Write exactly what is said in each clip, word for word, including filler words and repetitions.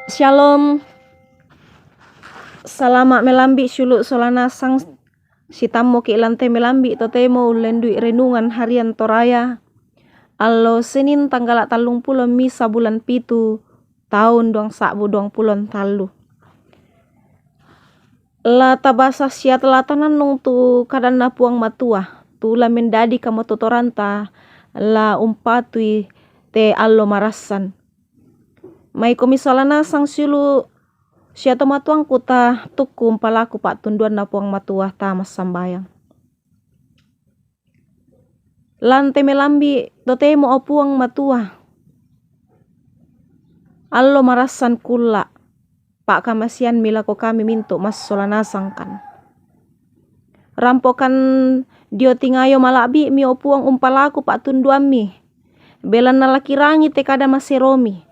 Shalom. Salama' melambi' siulu' sola nasang. Sitammuki' lan te melambi' totemo ullendui renungan harian Toraya, allo Senin, tanggala' tallungpulo misa bulan pitu, taun duang sa'bu duangpulo tallu. La tabasa sia la tanannung tu kadanNa Puang Matua, tu la mendadi kamatotoranta la umpatui te allo marassan. Maikomi sola nasang siulu' sia tomatuangku ta tukku umpalaku pa'tunduanNa Puang Matua ta massambayang. Lan te melambi' totemo, o Puang Matua, allo marassan kulla' pa'kamasiamMi lako kami mintu' massola nasangkan. Rampokan dio tingayo mala'bi'Mi, o Puang, umpalaku pa'tunduamMi, belanna la kirangi te kada maseroMi.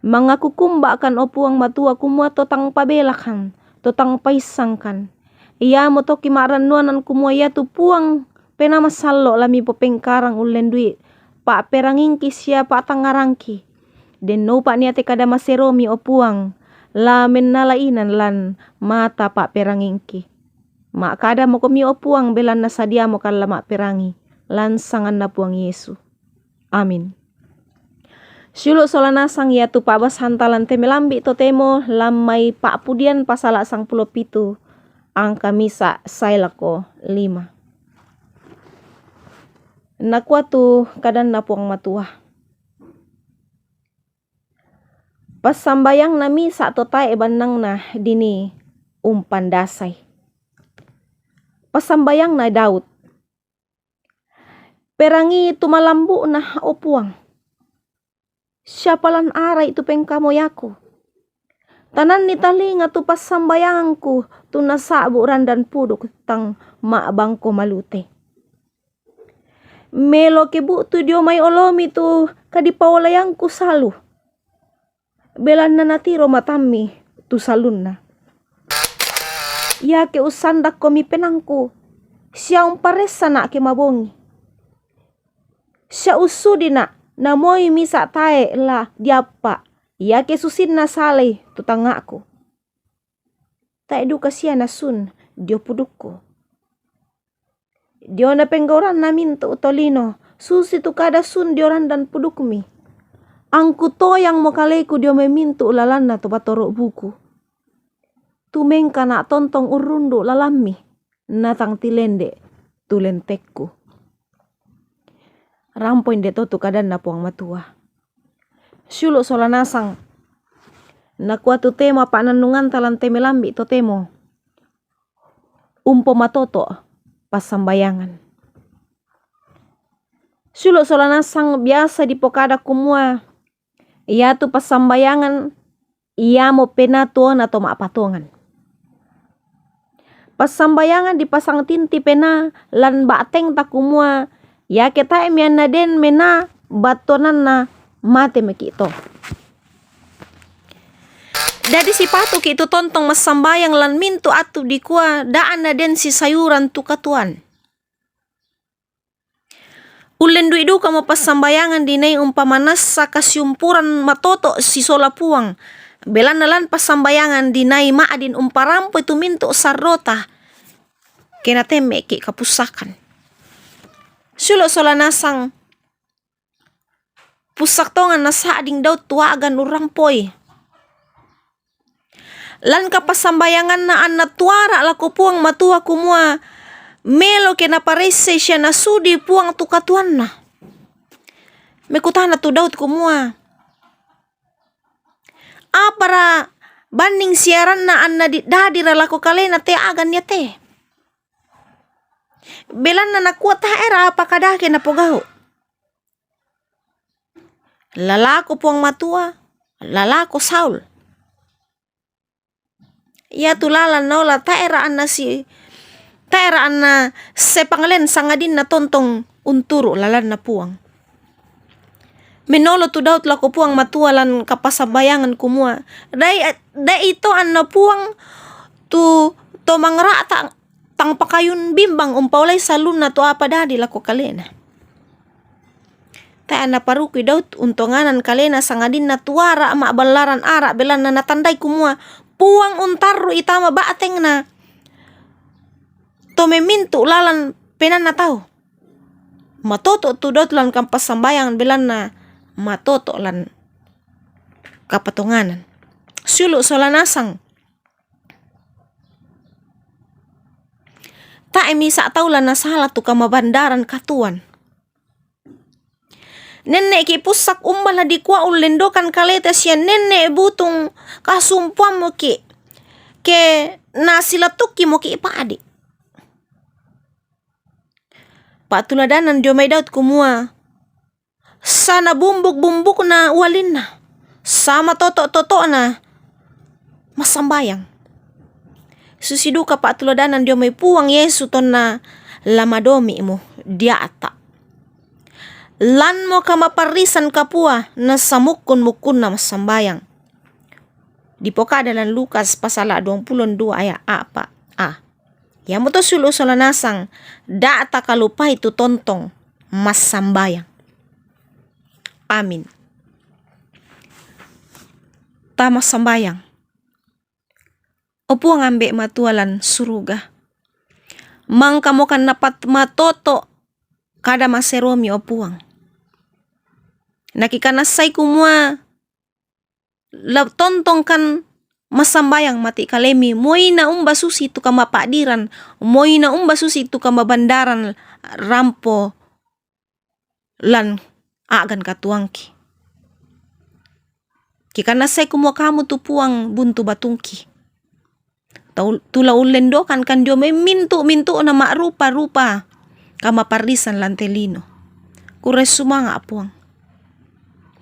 Mangakukumba'kan, o Puang Matua, kumua to tang pabelakan, to tang paissangkan. Iamoto kima'rannuanan kumua iatu Puang Penaa Masallo' la Mipopengkarang ullendui pa'perangingki sia pa'tangngarangki. Denno upa'nia te kada maseroMi, o Puang, la mennala inan lan mata pa'perangingki. Ma'kadamokomi, o Puang, belanna sadiamokan la ma'perangi, lan sanganNa Puang Yesu. Amin. Siulu' sola nasang iatu pa'basanta lan te melambi' totemo lan mai Pa'pudian pasala' sangpulo pitu, angka misa' sae lako lima. Nakua tu kadanNa Puang Matua, Passambayangna misa' to tae' bannangna dinii umpandasai. Passambayangna Daud. Perangii tu malambu'na, o Puang. Siapa lan ara'i tu pengkamoyaku? Tananni talinga tu passambayangangku, tu nasa'bu' randan puduk tang ma'bangko malute. Melo ke bu'tu dio mai olomi tu kadipaolayangku salu, belanna natiro matammi tu salunna. Iake ussandakkomi penangku, sia umparessana' ke mabongi. Sia ussudina' na moi misa' tae' la diappa', iake susinna salai tu tangnga'ku. Tae' duka sia nasun dio pudukku. Diona penggauranna mintu' tolino, susitu kada sun dio randan pudukmi. Angku toyangmo kaleku dio mai mintu' lalanna to batoro' buku. Tumengkana' tontong urrundu' lalammi, na tang tilende' tu lentekku. Rampo inde to tu kadanNa Puang Matua. Siulu' sola nasang. Nakua tu tema pa'nannunganta lan te melambi' totemo, umpomatoto' passambayangan. Siulu' sola nasang biasa dipokada kumua, iatu passambayangan iamo penaa tuona to ma'patongan. Passambayangan dipasangtinti penaa lan ba'tengta kumua, iake tae' mianna den menaa battuananna, mate maki' to. Dadi sipatuki' tu tontong massambayang lan mintu' attu dikua daa anna den sisayuran tu katuoan. Ullendui dukamo passambayangan dinai umpamanassa kasiumpuran matoto' sisola Puang, belanna lan passambayangan dinai ma'din umparampoi tu mintu' sarrota ke natemme'ki' kapussakan. Siulu' sola nasang. Pussak tongan nasa'ding Daud tu a'gan urrampoi. Lan kapassambayanganna anna tuara' lako Puang Matua kumua, melo ke naparessai sia nasudi Puang tu katuoanna. Mekutana tu Daud kumua, apara banning siaranna anna di-, dadira lako kalena te a'gan iate? Belanna nakua tae'ra apa kadake napogau'. Lalako Puang Matua, lalako Saul. Iatu lalan naola tae'ra anna si-, tae'ra anna sepanglen sangadinna tontong unturu' lalanna Puang. Menolo tu Daud lako Puang Matua lan kapassambayangan kumua, dai-, da'i to anna Puang tu to mangra'ta tang pakayun bimbang umpaolai sallunna tu apa dadi lako kalena. Tae' naparukui Daud untonganan kalena sangadinna tu ara' ma'ballaran ara' belanna natandai kumua Puang untarru'i tama ba'tengna to memmintu' lalan penaanna tau. Matoto' tu Daud lan kampassambayang belanna matoto' lan kapatonganan. Siulu' sola nasang. Tae' misa' tau la nasala tu kamabandaran katuoan. Nenne'ki' pussak umba la dikua ullendokan kaleta sia nenne' butung kasumpuammoki', ke nasilattukkimoki' pa'di'. Pa'tuladanan dio mai Daud kumua, sanabumbuk-bumbukna ualinna, samatoto'-toto'na massambayang. Susi duka pa'tuladanan dio mai Puang Yesu tonna la madomi'mo dia'ta'. Lanmo kamaparrisan kapua na samukkun-mukkunna massambayang. Dipokada lan Lukas pasala' duangpulo dua aya' a'pa' a. Iamoto siulu' sola nasang, da' takalupai tu tontong massambayang. Amin. Tamassambayang. O Puang Ambe' Matua lan suruga, mangkamokan napat matoto' kada maseromi, o Puang. Nakikanassai kumua la tontongkan massambayang mati' kalemi, moi na umba susi tu kamapa'diran, moi na umba susi tu kamabandaran rampo lan a'gan katuoangki. Kikanassai kumua Kamu tu Puang buntu batungki. Tau-, tu la ullendokankan dio memmintu'-mintu'na ma'rupa-rupa kamaparrisan lan te lino. Kurre sumanga', Puang.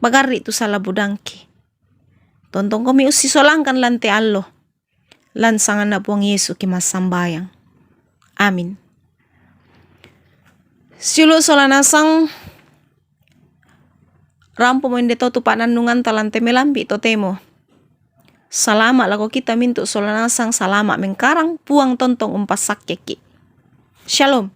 Pagarri' tu sala budangki. Tontongkomi ussisolangkan lan te allo. Lan sanganna Puang Yesu ki massambayang. Amin. Siulu' sola nasang, rampomo inde to tu pa'nannunganta lan te melambi' totemo. Salama' lako kita mintu' sola nasang, salama' mengkarang, Puang tontong umpassakkeki'. Shalom.